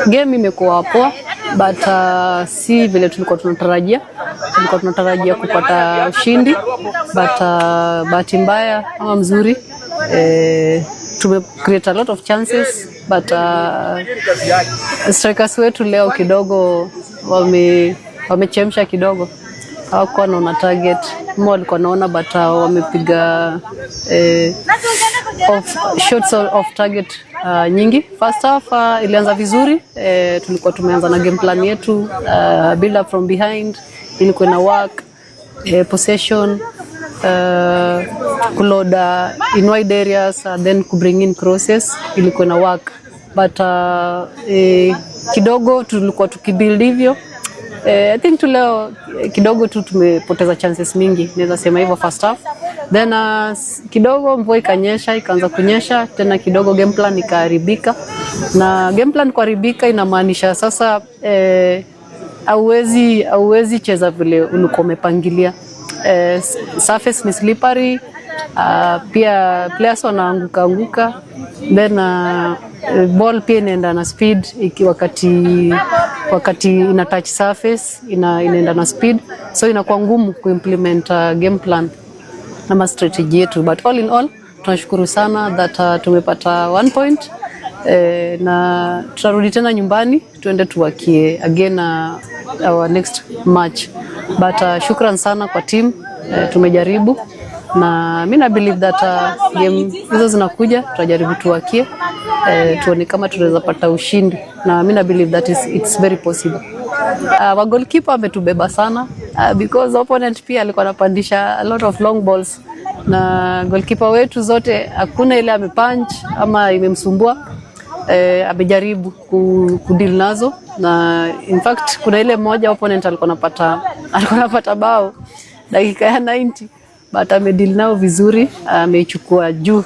Game imekuwa poa, but si vile tulikuwa tunatarajia. Tulikuwa tunatarajia kupata ushindi, but bahati mbaya ama mzuri, tume create a lot of chances, but strikers wetu leo kidogo wamechemsha kidogo, hawakuwa naona target ama walikuwa naona, but wamepiga off, shots off target nyingi. First half ilianza vizuri, tulikuwa tumeanza na game plan yetu, build up from behind ilikuwa ina work, possession, kuload in wide areas, then kubring in crosses ilikuwa ina work, but kidogo tulikuwa tukibuild hivyo. I think tu leo kidogo tu tumepoteza chances mingi, naweza sema hivyo first half. Then kidogo mvua ikanyesha, ikaanza kunyesha tena kidogo, game plan ikaharibika, na game plan kuharibika inamaanisha sasa hauwezi cheza vile ulikuwa umepangilia. Surface ni slippery, pia players wanaanguka anguka, then ball pia inaenda na speed iki wakati ina touch surface inaenda na speed, so inakuwa ngumu kuimplement game plan ama strategy yetu, but all in all tunashukuru sana that tumepata 1 point, na tutarudi tena nyumbani tuende tuwakie again our next match, but shukran sana kwa team, tumejaribu na mi na believe that game hizo zinakuja tutajaribu tuwakie, tuone kama tunaweza pata ushindi, na mi na believe that it's very possible. Wa goalkeeper ametubeba sana, because opponent pia alikuwa anapandisha a lot of long balls, na goalkeeper wetu zote hakuna ile amepunch ama imemsumbua. Amejaribu kudeal nazo, na in fact kuna ile moja opponent alikuwa anapata bao dakika ya 90, but amedeal nao vizuri, ameichukua juu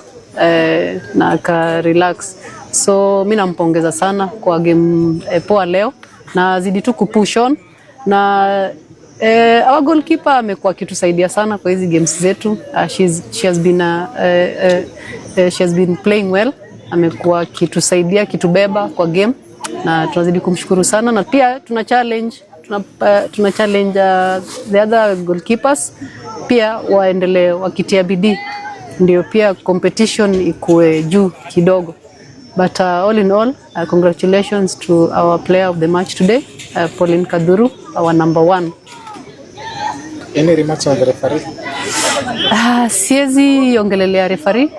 na aka relax. So mi nampongeza sana kwa game poa leo, na zidi tu kupush on na our goalkeeper amekuwa akitusaidia sana kwa hizi games zetu. She has been playing well, amekuwa akitusaidia, akitubeba kwa game, na tunazidi kumshukuru sana, na pia tuna challenge the other goalkeepers pia waendelee wakitia bidii, ndio pia competition ikue juu kidogo. But all in all, congratulations to our player of the match today, Pauline Kaduru, our number one. Any remarks on the referee? Siwezi ongelelea referee,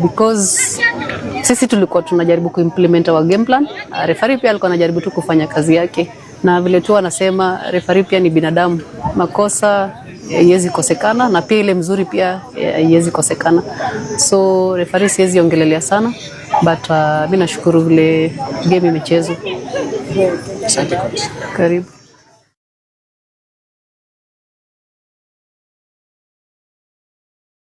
because sisi tulikuwa tunajaribu kuimplement our game plan. Referee pia alikuwa anajaribu tu kufanya kazi yake, na vile tu wanasema referee pia ni binadamu, makosa haiwezi kosekana, na pia ile mzuri pia haiwezi kosekana. So referee siwezi ongelelea sana, but mi nashukuru vile game imechezwa. Asante, coach. Karibu.